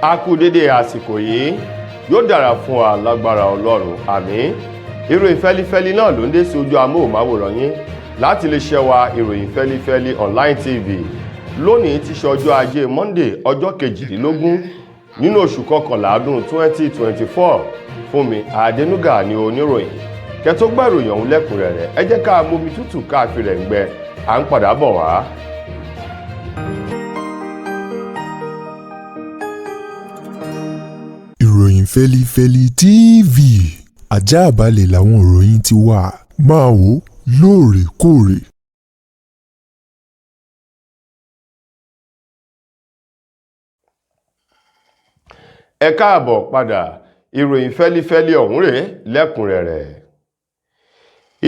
A kú dédé àsìkò yìí, yóò dára fún wa lágbára Ọlọ́run, àmín. Ìròyìn fẹ́lifẹ́li náà ló ń dé sí ojú amóhùnmáwòrán yín láti lè ṣe wa Ìròyìn Fẹ́lifẹ́li Online TV. Lónìí ti ṣe ọjọ́ Ajé Monday, ọjọ́ 22 nínú oṣù kọkànlá ọdún 2024. Fúnmi Adénúgà ni oníròyìn kẹtó gbọ́ ìròyìn ọ̀hún lẹ́kùnrẹ́rẹ́. Ẹ jẹ́ ká momi tútù ká fi rẹ̀ ń gbẹ, à ń padà bọ̀ wá. Ìròyìn Fẹ́lifẹ́li TV, àjààbalẹ̀ làwọn ìròyìn ti wà, máa wò lóòrèkóòrè. Ẹ káàbọ̀ padà, ìròyìn fẹ́lifẹ́li ọ̀hún rèé lẹ́kùnrẹ́rẹ́.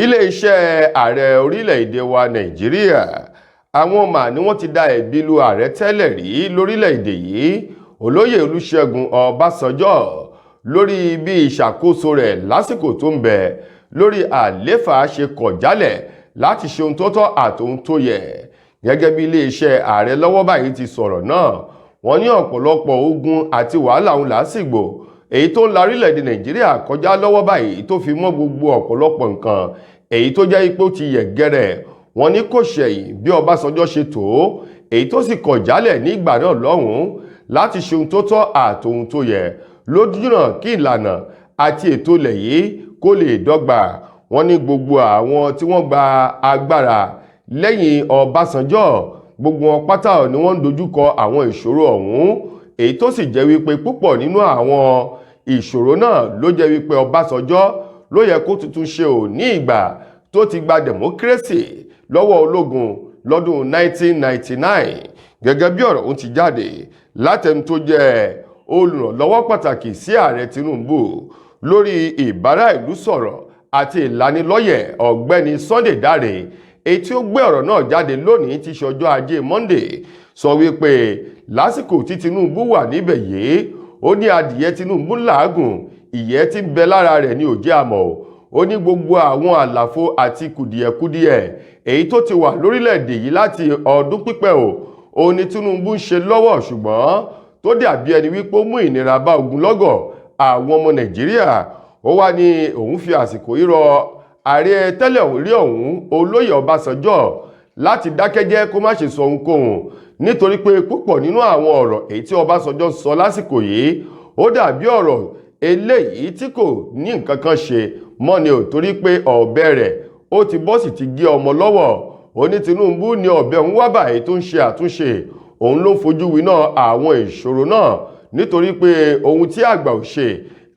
Iléeṣẹ́ ààrẹ orílẹ̀-èdè wa Nàìjíríà, àwọn mà ní wọ́n ti da ẹ̀bi lu ààrẹ tẹ́lẹ̀ rí lórílẹ̀-èdè yìí, Olóyè Olúṣẹ́gun Ọbásanjọ́, lórí bí ìṣàkóso rẹ̀ lásìkò tó ń bẹ lórí àléfà ṣe kọ̀ jálẹ̀ láti ṣe ohun tó tọ́ àtohun tó yẹ. Gẹ́gẹ́ bí iléeṣẹ́ ààrẹ lọ́wọ́ báyìí ti sọ̀rọ̀ náà, wọ́n ní ọ̀pọ̀lọpọ̀ ogun àti wàhálà òun làásìgbò èyí tó ń la orílẹ̀-èdè Nàìjíríà kọjá lọ́wọ́ báyìí, tó fi mọ́ gbogbo ọ̀pọ̀lọpọ̀ nǹkan èyí tó jẹ́ ipò ti yẹ̀ gẹ́rẹ̀. Wọ́n ní kò ṣẹ̀yìn bí Ọbásanjọ́ ṣe tó, èyí tó sì kọ̀ jálẹ̀ nígbà náà lọ́hùn-ún láti ṣe ohun tó tọ́ àtohun tó yẹ lójúnà kí ìlànà àti ètò ilẹ̀ yìí kó lè dọ́gba. Wọ́n ní gbogbo àwọn tí wọ́n gba agbára lẹ́yìn Ọbásanjọ́, gbogbo wọn pátá ni wọ́n ń dojúkọ àwọn ìṣòro ọ̀hún, èyí tó sì jẹ́ wípé púpọ̀ nínú àwọn ìṣòro náà ló jẹ́ wípé Ọbásanjọ́ ló yẹ kó tuntun ṣe ò ní ìgbà tó ti gba democracy lọ́wọ́ ológun lọ́dún 1999. Gẹ́gẹ́ bí ọ̀rọ̀ ọ̀hún ti jáde látẹnu tó jẹ́ olùrànlọ́wọ́ pàtàkì sí ààrẹ Tinubu lórí ìbára ìlú sọ̀rọ̀ àti ìlanilọ́yẹ̀, ọ̀gbẹ́ni Sunday Dare, èyí tí ó gbé ọ̀rọ̀ náà jáde lónìí tí ṣe ọjọ́ Ajé Monday, sọ wípé lásìkò tí Tinubu wà níbẹ̀ yìí, ó ní adìyẹ Tinubu làágùn, ìyẹ́ tí ń bẹ lára rẹ̀ ní òjẹ́ àmọ́. Ó ní gbogbo àwọn àlàfo àti kùdìẹ̀kudiẹ èyí tó ti wà lórílẹ̀‐èdè yìí láti ọdún pípẹ́ ò ní Tinubu ń ṣe lọ́wọ́, ṣùgbọ́n tó dàbí ẹni wípé ó mú ìnira bá ogunlọ́gọ̀ àwọn ọmọ Nàìjíríà. Ó wá ní òun fi àsìkò yìí rọ ààrẹ tẹ́lẹ̀ rí ọ̀hún, Olóyè Ọbásanjọ́, láti dákẹ́jẹ́ kó má ṣe sọ ohunkóhun, nítorí pé púpọ̀ nínú àwọn ọ̀rọ̀ èyí tí Ọbásanjọ́ sọ lásìkò yìí, ó dàbí ọ̀rọ̀ eléyìí tí kò ní nǹkan kan ṣe mọ́ ni ò, torí pé ọ̀bẹ rẹ̀ ó ti bọ́ sì ti gé ọmọ lọ́wọ́. Ó ní Tinubu ní ọ̀bẹ òun wá báyìí tó ń ṣe àtúnṣe, òun ló ń fojú winá àwọn ìṣòro náà, nítorí pé ohun tí àgbà ò ṣe,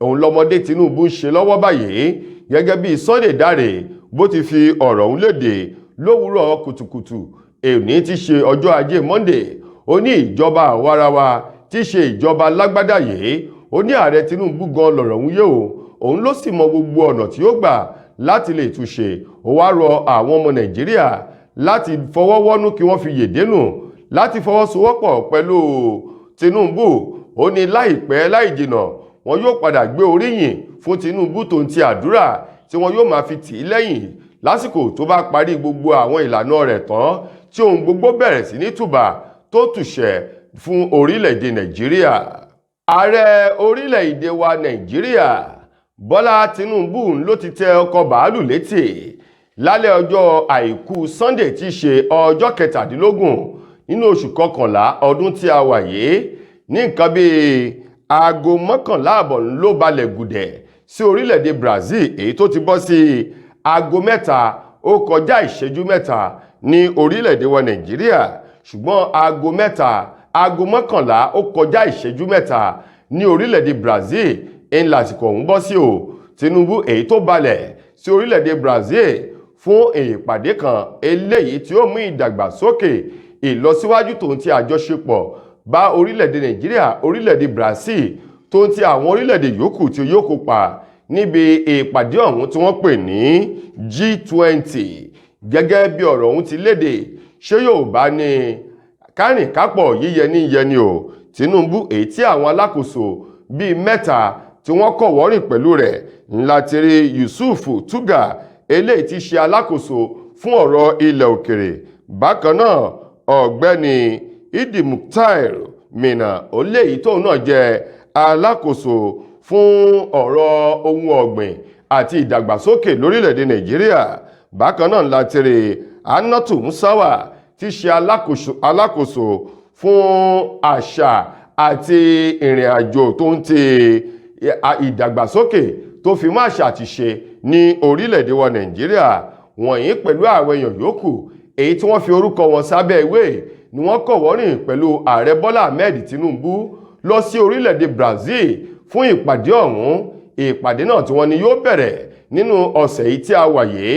òun lọmọdé Tinubu ń ṣe lọ́wọ́ báyìí. Gẹ́gẹ́ bí Sunday Dare bó ti fi ọ̀rọ̀ ọ̀hún léde lówùúrọ̀ kùtùkùtù èní ti ṣe ọjọ́ Ajé Monday, ó ní ìjọba àwarawa tí ṣe ìjọba lágbádá yìí, ó ní ààrẹ Tinubu gan lọ̀rọ̀ ọ̀hún yé o, òun ló sì mọ gbogbo ọ̀nà tí ó gbà láti lè túnṣe. Ó wá rọ àwọn ọmọ Nàìjíríà láti fọwọ́wọ́nú kí wọ́n fi yèdénù láti fọwọ́sowọ́pọ̀ pẹ̀lú Tinubu. Ó ní láìpẹ́ láì jìnà, wọn yóò padà gbé oríyìn fún Tinubu tó ń ti àdúrà tí wọn yóò máa fi tì í lẹ́yìn lásìkò tó bá parí gbogbo àwọn ìlànà rẹ̀ tán, tí ohun gbogbo bẹ̀rẹ̀ sí ní tùbà tó tùṣẹ̀ fún orílẹ̀-èdè Nàìjíríà. Ààrẹ orílẹ̀-èdè wa Nàìjíríà Bọ́lá Tinubu ló ti tẹ ọkọ̀ bàálù létí lálẹ́ ọjọ́ Àìkú Sunday tí í ṣe ọjọ́ 17 nínú oṣù kọkànlá ọdún tí a wà yìí, ní nǹkan bíi aago 11:30 ló balẹ̀ gùdẹ̀ sí orílẹ̀-èdè Brazil, èyí tó ti bọ́ sí aago 3:03 ní orílẹ̀-èdè wa Nàìjíríà. Ṣùgbọ́n aago 3, aago 10:03 ní orílẹ̀-èdè Brazil ń lásìkò ọ̀hún bọ́ sí o. Tinubu èyí tó balẹ̀ sí orílẹ̀-èdè Brazil fún ìpàdé kan eléyìí tí ó mú ìdàgbàsókè, ìlọsíwájú tòun ti àjọṣepọ̀ bá orílẹ̀-èdè Nàìjíríà, orílẹ̀-èdè Brazil tó ń ti àwọn orílẹ̀-èdè yòókù tí yóò kópa níbi ìpàdé ọ̀hún tí wọ́n pè ní G20. Gẹ́gẹ́ bí ọ̀rọ̀ ọ̀hún ti léde, ṣé yóò bá ní kárìnkápọ̀ yíyẹ ní yẹni o. Tinubu èyí tí àwọn alákòóso bíi mẹ́ta tí wọ́n kọ̀wọ́rìn pẹ̀lú rẹ̀ ńlá ti rí Yusuf Tuga, eléyìí tí ṣe alákòóso fún ọ̀rọ̀ ilẹ̀ òkèrè. Bákan náà, ọ̀gbẹ́ni Idi Mukhtar Minna oléyìí tóun náà jẹ́ alákòóso fún ọ̀rọ̀ ohun ọ̀gbìn àti ìdàgbàsókè lórílẹ̀‐èdè Nàìjíríà. Bákan náà láti rí Hannatu Musawa tí ṣe alákòóso fún àṣà àti ìrìn àjò tó ń ti ìdàgbàsókè tó fi mọ́ àṣà àti ṣe ní orílẹ̀-èdè wa Nàìjíríà. Wọ̀nyí pẹ̀lú àwọn èèyàn yòókù èyí tí wọ́n fi orúkọ wọn sábẹ́ ìwé ni wọ́n kọ̀wọ́rìn pẹ̀lú ààrẹ Bọ́lá Ahmed Tinubu lọ sí orílẹ̀-èdè Brazil fún ìpàdé ọ̀hún. Ìpàdé náà tí wọ́n ní yóò bẹ̀rẹ̀ nínú ọ̀sẹ̀ yìí tí a wà yìí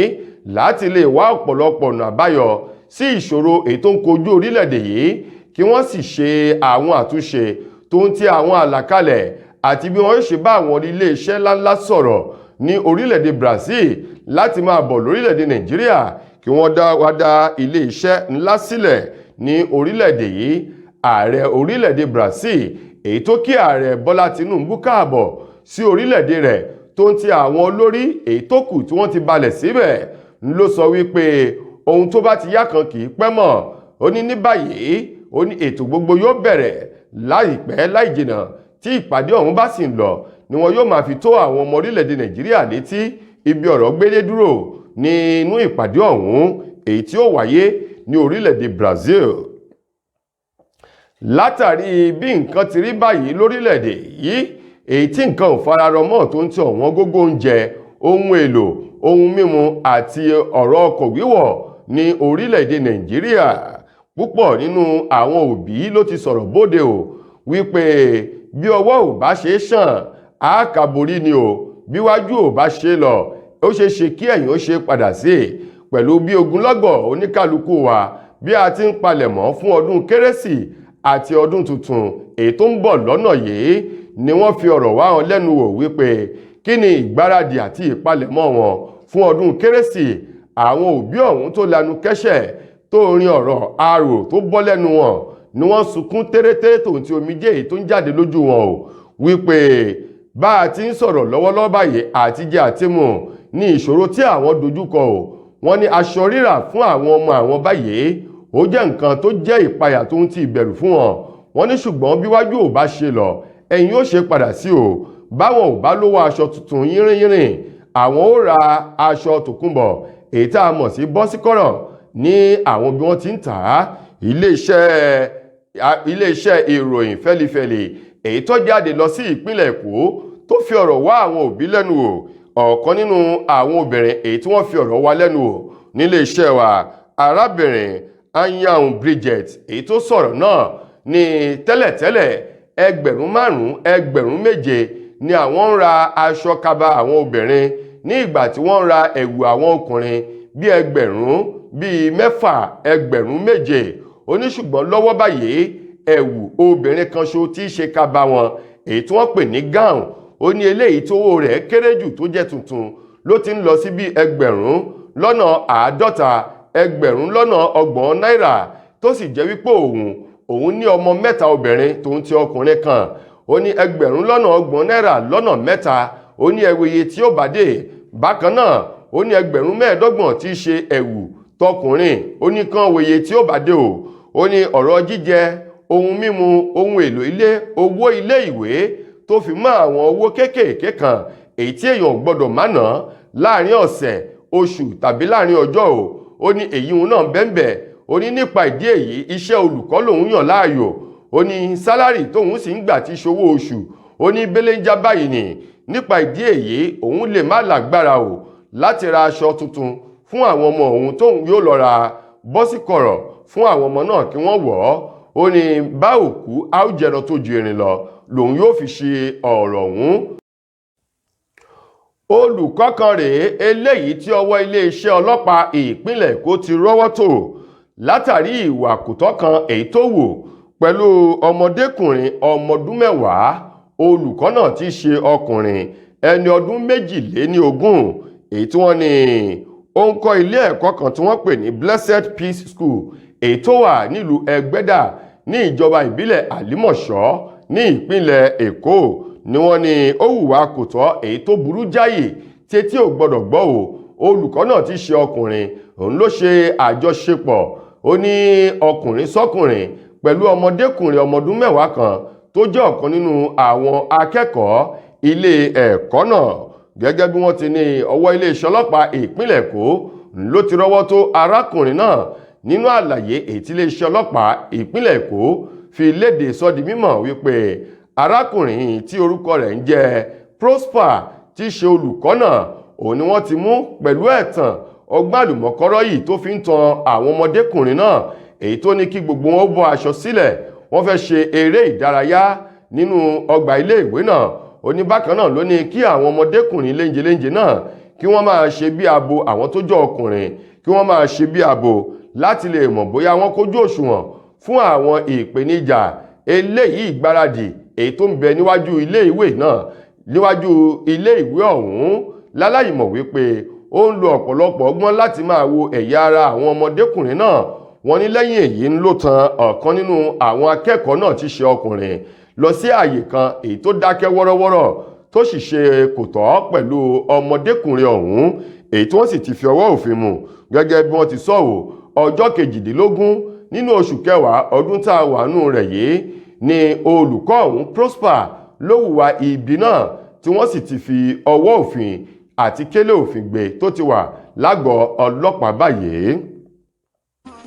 láti lè wá ọ̀pọ̀lọpọ̀ ọ̀nà àbáyọ sí ìṣòro èyí tó ń kojú orílẹ̀-èdè yìí, kí wọ́n sì ṣe àwọn àtúnṣe tó ń ti àwọn àlàkalẹ̀ àti bí wọ́n ṣe bá àwọn ilé-iṣẹ́ ńláńlá sọ̀rọ̀ ní orílẹ̀-èdè Brazil láti máa bọ̀ lórílẹ̀-èdè Nàìjíríà, kí wọ́n dá wá dá ilé-iṣẹ́ ńlá sílẹ̀ ní orílẹ̀-èdè yìí. Ààrẹ orílẹ̀-èdè Brazil èyí tó kí ààrẹ Bọ́lá Tinubu káàbọ̀ sí orílẹ̀-èdè rẹ̀ tó ń ti àwọn olórí èyí tó kù tí wọ́n ti balẹ̀ síbẹ̀ ló sọ wípé ohun tó bá ti yá kan kì í pẹ́ mọ́. Ó ní ní báyìí, ó ní ètò gbogbo yóò bẹ̀rẹ̀ láìpẹ́ láì jìnà. Tí ìpàdé ọ̀hún bá sì ń lọ ni wọn yóò máa fi tó àwọn ọmọ orílẹ̀-èdè Nàìjíríà létí ibi ọ̀rọ̀ gbédé dúró nínú ìpàdé ọ̀hún èyí tí ó wáyé ní orílẹ̀-èdè Brazil. Látàrí bí nǹkan ti rí báyìí lórílẹ̀-èdè yìí, èyí tí nǹkan ò fararọ mọ́ tó ń ti ọ̀wọ́n gógó oúnjẹ, ohun èlò, ohun mímu àti ọ̀rọ̀ ọkọ̀ wíwọ̀ ní orílẹ̀-èdè Nàìjíríà, púpọ̀ nínú àwọn òbí ló ti sọ̀rọ̀ bóde o wípé bí ọwọ́ ò bá ṣe é ṣàn á kàborí ni o, bí wájú ò bá ṣe lọ, ó ṣe é ṣe kí ẹ̀yìn ó ṣe padà sí. Pẹ̀lú bí ogunlọ́gọ̀ oníkálukú wa bí a ti ń palẹ̀mọ́ fún ọdún Kérésì àti ọdún tuntun èyí tó ń bọ̀ lọ́nà yìí ni wọ́n fi ọ̀rọ̀ wá wọn lẹ́nu wò wípé kí ni ìgbáradì àti ìpalẹ̀mọ́ wọn fún ọdún Kérésì. Àwọn òbí ọ̀hún tó lanu kẹ́sẹ̀ tó rin ọ̀rọ̀ arò tó bọ́ lẹ́nu wọn ni wọ́n sunkún tẹ́rẹ́tẹ́rẹ́ tòun ti omijé èyí tó ń jáde lójú wọn o wípé bá a ti ń sọ̀rọ̀ lọ́wọ́lọ́wọ́ báyìí, àtijẹ àtimu ní ìṣòro tí àwọn dojúkọ o. Wọ́n ní aṣọ rírà fún àwọn ọmọ àwọn báyìí ó jẹ́ nǹkan tó jẹ́ ìpayà tó ń ti ìbẹ̀rù fún wọn. Wọ́n ní ṣùgbọ́n bí wájú ò bá ṣe lọ, ẹ̀yìn ó ṣe padà sí o. Báwọn ò bá lówó aṣọ tuntun yínrínyínrín, àwọn ó ra aṣọ tòkunbọ̀ èyí tá a mọ̀ sí bọ́síkọ̀rọ̀ ní àwọn bí wọ́n ti ń tà á. Iléeṣẹ́ ìròyìn Fẹ́lifẹ́li èyí tó jáde lọ sí ìpínlẹ̀ Èkó tó fi ọ̀rọ̀ wá àwọn òbí lẹ́nu wò, ọ̀kan nínú àwọn obìnrin èyí tí wọ́n fi ọ̀rọ̀ wá lẹ́nu wò níléeṣẹ́ wa, arábìnrin Anyanwu Bridget, èyí tó sọ̀rọ̀ náà ní tẹ́lẹ̀tẹ́lẹ̀ 5,000, 7,000 ni àwọn ń ra aṣọ kaba àwọn obìnrin, ní ìgbà tí wọ́n ń ra ẹ̀wù àwọn ọkùnrin bí ẹgbẹ̀rún bíi 6, 7,000. Ó ní ṣùgbọ́n lọ́wọ́ báyìí, ẹ̀wù obìnrin kan ṣo tí í ṣe kaba wọn èyí tí wọ́n pè ní gown, ó ní eléyìí tówó rẹ̀ kéré jù tó jẹ́ tuntun ló ti ń lọ sí bí 50,000, 30,000 náírà, tó sì jẹ́ wípé òun ní ọmọ mẹ́ta obìnrin tòun ti ọkùnrin kan. Ó ní 30,000 náírà lọ́nà mẹ́ta, ó ní ẹ̀wù iye tí ó bá dé. Bákan náà, ó ní 25,000 tí í ṣe ẹ̀wù tọkùnrin, ó ní kán wo iye tí ó bá dé o. Ó ní ọ̀rọ̀ jíjẹ, ohun mímu, ohun èlò ilé, owó ilé ìwé tó fi mọ́ àwọn owó kéékèèké kan èyí tí èèyàn gbọ́dọ̀ má ná láàrin ọ̀sẹ̀, oṣù tàbí láàrin ọjọ́ o, ó ní èyí náà bẹ́ẹ̀nbẹ́ẹ̀. Ó ní nípa ìdí èyí, iṣẹ́ olùkọ́ lòun yàn láàyò. Ó ní sálárì tóun sì ń gbà tí ṣòwò oṣù, ó ní belenja báyìí ni. Nípa ìdí èyí, òun lè má lágbára o láti ra aṣọ tuntun fún àwọn ọmọ òun tóun yóò lọ ra bọ́sìkọ̀rọ̀ fún àwọn ọmọ náà kí wọ́n wọ̀ ọ́. Ó ní bá òkú áújẹran tó ju irin lọ lòun yóò fi ṣe ọ̀rọ̀ ọ̀hún. Olùkọ́ kan rèé eléyìí tí ọwọ́ iléeṣẹ́ ọlọ́pàá ìpínlẹ̀ Èkó ti rọ́wọ́ tó látàrí ìwà kòtọ́ kan èyí tó wù pẹ̀lú ọmọdékùnrin ọmọ ọdún 10. Olùkọ́ náà ti ṣe ọkùnrin ẹni ọdún 22 èyí tí wọ́n ní ó ń kọ́ ilé ẹ̀kọ́ kan tí wọ́n pè ní Blessed Peace School èyí tó wà nílùú Ẹgbẹ́dà ní ìjọba ìbílẹ̀ Àlímọ̀ṣọ́ ní ìpínlẹ̀ Èkó ni wọ́n ní ó hùwà kò tọ́ èyí tó burú jáyì tí etí ò gbọ́dọ̀ gbọ́ o. Olùkọ́ náà ti ṣe ọkùnrin, òun ló ṣe àjọṣepọ̀, ó ní ọkùnrin sọ́kùnrin Pẹ̀lú ọmọdékùnrin ọmọdún 10 kan tó jẹ́ ọ̀kan nínú àwọn akẹ́kọ̀ọ́ ilé ẹ̀kọ́ náà. Gẹ́gẹ́ bí wọ́n ti ní, ọwọ́ iléeṣẹ́ ọlọ́pàá ìpínlẹ̀ Èkó ló ti rọ́wọ́ tó arákùnrin náà. Nínú àlàyé èyí tí iléeṣẹ́ ọlọ́pàá ìpínlẹ̀ Èkó fi léde, sọ di mímọ̀ wípé arákùnrin tí orúkọ rẹ̀ ń jẹ́ Prosper, tí í ṣe olùkọ́ náà, òun ni wọ́n ti mú pẹ̀lú ẹ̀tàn ọgbọ́n àlùmọ̀kọ́rọ́ yìí tó fi ń tan àwọn ọmọdékùnrin náà, èyí tó ní kí gbogbo wọn bọ́ aṣọ sílẹ̀, wọ́n fẹ́ ṣe eré ìdárayá nínú ọgbà ilé ìwé náà. Ó ní bákan náà ló ní kí àwọn ọmọdékùnrin léńjeléńje náà kí wọ́n máa ṣe bí abo, àwọn tó jẹ́ ọkùnrin kí wọ́n máa ṣe bí abo, láti lè mọ̀ bóyá wọ́n kójú òṣùwọ̀n fún àwọn ìpèníjà eléyìí ìgbáradì èyí tó ń bẹ níwájú ilé ìwé náà, níwájú ilé ìwé ọ̀hún, láláì mọ̀ wípé ó ń lo ọ̀pọ̀lọpọ̀ ọgbọ́n láti máa wo ẹ̀yà ara àwọn ọmọdékùnrin náà. Wọ́n ní lẹ́yìn èyí ń ló tan ọ̀kan nínú àwọn akẹ́kọ̀ọ́ náà tí ṣe ọkùnrin lọ sí ààyè kan èyí tó dákẹ́ wọ́rọ́wọ́rọ́, tó sì ṣe kò tọ́ pẹ̀lú ọmọdékùnrin ọ̀hún, èyí tí wọ́n sì ti fi ọwọ́ òfin mú. Gẹ́gẹ́ bí wọ́n ti sọ ò, ọjọ́ 18 nínú oṣù kẹwàá ọdún tá a wà nù rẹ̀ yìí ni olùkọ́ ọ̀hún Prosper ló hùwà ibi náà, tí wọ́n sì ti fi ọwọ́ òfin àti kélé òfin gbé, tó ti wà lágọ̀ọ́ ọlọ́pàá báyìí.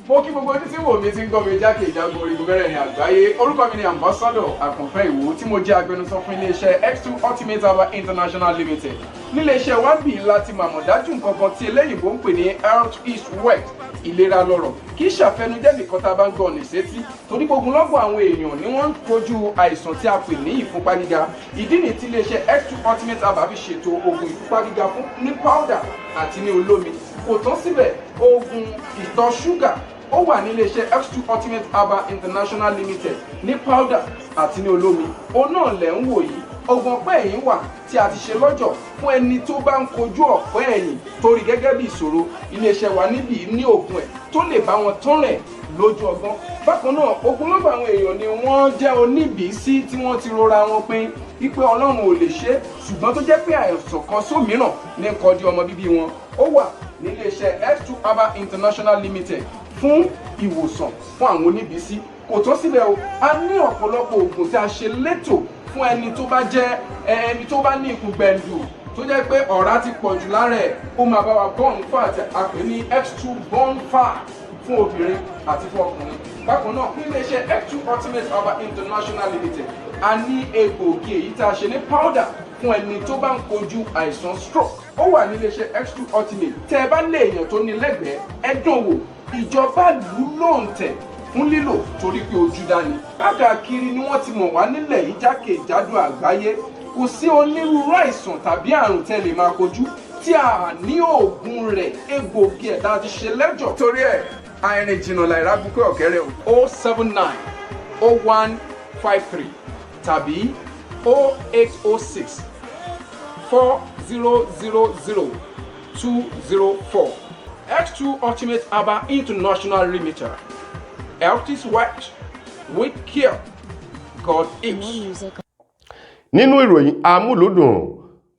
Mo kí gbogbo ojú tí wò mí, tí ń gbọ́ mi jákèjádò orígun mẹ́rẹ̀ẹ̀rin àgbáyé. Orúkọ mi ni Ambassador Àkànfẹ́ Ìwò, tí mo jẹ́ agbẹnusọ fún iléeṣẹ́ X2 Ultimate Herbal International Limited. Níléeṣẹ́ wa bì láti màmọ̀ dájú nǹkan kan tí eléyìnbó ń pè ní health is wealth, ìlera lọ́rọ̀. Kì í ṣàfẹnujẹ́ nìkan tá a bá ń gbọ́ ní sétí, torí gbogbo lọ́gbọ̀n àwọn èèyàn ni wọ́n ń kojú àìsàn tí a pè ní ìfúnpá gíga. Ìdí nìyí tí iléeṣẹ́ X2 Ultimate Herbal fi ṣètò oògùn ìfúnpá gíga fún ní powder àti ní olómi. Kò tán síbẹ̀, oògùn ìtọ̀ ṣúgà ó wà ní iléeṣẹ́ X2 Ultimate Herbal International Limited ní powder àti ní olómi. Òun náà lẹ̀ ń wò yìí. Oògùn ọ̀pẹ́ ẹ̀yìn wà tí a ti ṣe lọ́jọ̀ fún ẹni tó bá ń kojú ọ̀pẹ́ ẹ̀yìn torí gẹ́gẹ́ bí ìṣòro. Iléeṣẹ́ wa níbí ní oògùn ẹ̀ tó lè bá wọn tán rẹ̀ lójú ọgbọ́n. Bákan náà, ogunlọ́gọ̀ àwọn èèyàn ni wọ́n jẹ́ oníbìísí tí wọ́n ti rora wọn pin wípé Ọlọ́run ò lè ṣe é, ṣùgbọ́n tó jẹ́ pé àìsàn kan sómìíràn ní kọjú ọmọ bíbí wọn. Ó wà níléeṣẹ́ X2 Herbal International Limited fún ìwòsàn fún àwọn oníbìísí. Kò tán síbẹ̀ o, a ní ọ̀pọ̀lọpọ̀ oògùn tí a ṣe létò fún ẹni tó bá jẹ́ ẹni tó bá ní ikùn gbẹ̀ǹdù, tó jẹ́ pé ọ̀rá ti pọ̀ jù lára ẹ̀. Ó máa bá wa burn fat, a pè ní X2 burn fat, fún obìnrin àti fún ọkùnrin. Bákan náà, ní iléeṣẹ́ X2 Ultimate Herbal International Limited, a ní egbòogi èyí tá a ṣe ní powder fún ẹni tó bá ń kojú àìsàn stroke. Ó wà ní iléeṣẹ́ X2 Ultimate. Tẹ́ ẹ bá lé èèyàn tó ní lẹ́gbẹ̀ẹ́, ẹ dán wò. Ìjọba lù ú lóǹtẹ̀ fún lílò torí pé ojú dání. Káàkiri ni wọ́n ti mọ̀ wá nílẹ̀ yìí, jákèjádò àgbáyé. Kò sí onírúurú àìsàn tàbí àrùn tẹ́ lè máa kojú tí a ní oògùn rẹ̀, egbòogi ẹ̀ tá a ti ṣe lẹ́jọ̀. Torí ẹ̀, àìrìn jìnnà láìra bukẹ́ ọ̀kẹ́rẹ́ o. 0790153 tàbí 08064000204. X2 Ultimate Herbal International Limited. Health is wealth. With care, God is. Nínú ìròyìn amúlùdùn,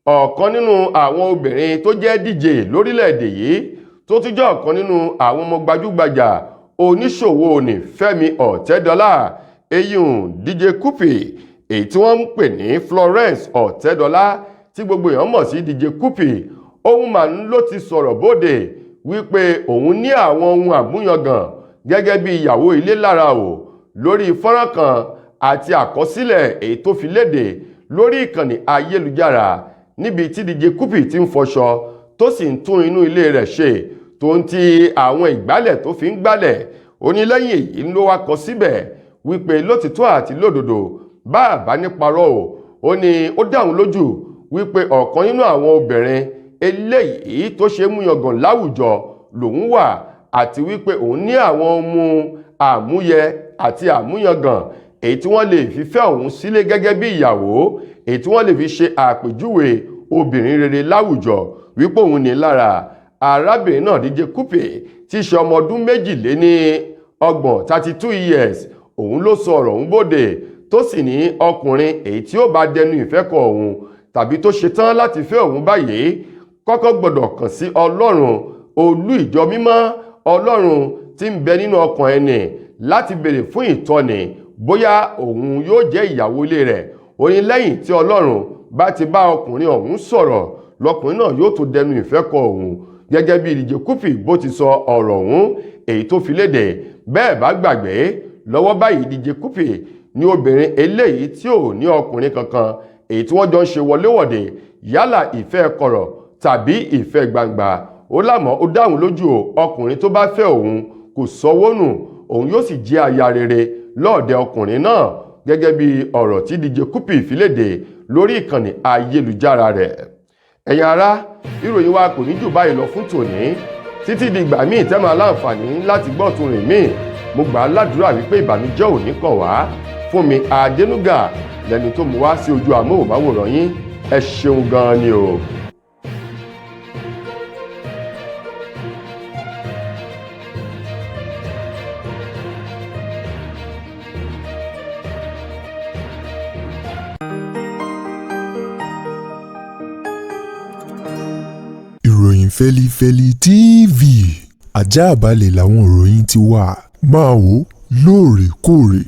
ọ̀kan nínú àwọn obìnrin tó jẹ́ DJ lórílẹ̀‐èdè yìí, tó tún jẹ́ ọ̀kan nínú àwọn ọmọ gbajúgbajà oníṣòwò ní, Fẹ́mi Ọ̀tẹ́dọ́là, eyín DJ Cuppy, èyí tí wọ́n ń pè ní Florence Ọ̀tẹ́dọ́là, tí gbogbo èèyàn mọ̀ sí DJ Cuppy, òun mà ń ló ti sọ̀rọ̀ bóde wípé òun ní àwọn ohun àmúyangàn gẹ́gẹ́ bí ìyàwó ilé lára o. Lórí fọ́nrán kan àti àkọsílẹ̀ èyí tó fi léde lórí ìkànnì ayélujára, níbi tí DJ Cuppy ti ń fọṣọ, tó sì ń tún inú ilé rẹ̀ ṣe, tó ń ti àwọn ìgbálẹ̀ tó fi ń gbálẹ̀, ó ní lẹ́yìn èyí ló wá kọ síbẹ̀ wípé lótìtọ́ àti lódodo, bá àbá ní parọ́ o, ó ní ó dá òun lójú wípé ọ̀kan nínú àwọn obìnrin eléyìí tó ṣe é mú yangàn láwùjọ lòun wà, àti wípé òun ní àwọn ohun àmúyẹ àti àmúyangàn èyí tí wọ́n lè fi fẹ́ òun sílé gẹ́gẹ́ bí ìyàwó, èyí tí wọ́n lè fi ṣe àpèjúwe obìnrin rere láwùjọ, wípé òun ní lára. Arábìnrin náà, DJ Cuppy, tí í ṣe ọmọ ọdún 32, 32 years, òun ló sọ ọ̀rọ̀ òun bóde, tó sì ní ọkùnrin èyí tí ó bá dẹnu ìfẹ́ kọ òun tàbí tó ṣetán láti fẹ́ òun báyìí kọ́kọ́ gbọ́dọ̀ kàn sí Ọlọ́run, olú ìjọ mímọ́ Ọlọ́run tí ń bẹ nínú ọkàn ẹni. Láti béèrè fún ìtọ́ni bóyá òun yóò jẹ́ ìyàwó ilé rẹ̀. Ó ní lẹ́yìn tí Ọlọ́run bá ti bá ọkùnrin ọ̀hún sọ̀rọ̀, lọkùnrin náà yóò tó dẹnu ìfẹ́ kọ òun, gẹ́gẹ́ bí DJ Cuppy bó ti sọ ọ̀rọ̀ ọ̀hún èyí tó fi léde. Bẹ́ẹ̀ bá gbàgbé, lọ́wọ́ báyìí, DJ Cuppy ní obìnrin eléyìí tí ò ní ọkùnrin kankan èyí tí wọ́n jọ ń ṣe wọléwọ̀de, yálà ìfẹ́ kọ̀rọ̀ tàbí ìfẹ́ gbangba. Ó lámọ́ ó dáhùn lójú o, ọkùnrin tó bá fẹ́ òun kò sọ́wọ́ nù, òun yóò sì jẹ́ aya rere lọ́ọ̀dẹ ọkùnrin náà, gẹ́gẹ́ bí ọ̀rọ̀ tí DJ Cuppy fi léde lórí ìkànnì ayélujára rẹ̀. Ẹ̀yin ará, ìròyìn wa kò ní jù báyìí lọ fún tòní. Títí di ìgbà míì tẹ́ máa láǹfààní láti gbọ́ tún rìn míì, mo gbà á ládùúrà wípé ìbànújẹ́ ò ní kàn wá. Fún mi Adénúgà lẹni tó mú wá sí ojú amóhùnmáwòrán yín. Ẹ ṣeun gan-an ni o. Ìròyìn Fẹ́lifẹ́li TV, àjààbálẹ̀ làwọn ìròyìn ti wà. Máa wò lóòrèkóòrè.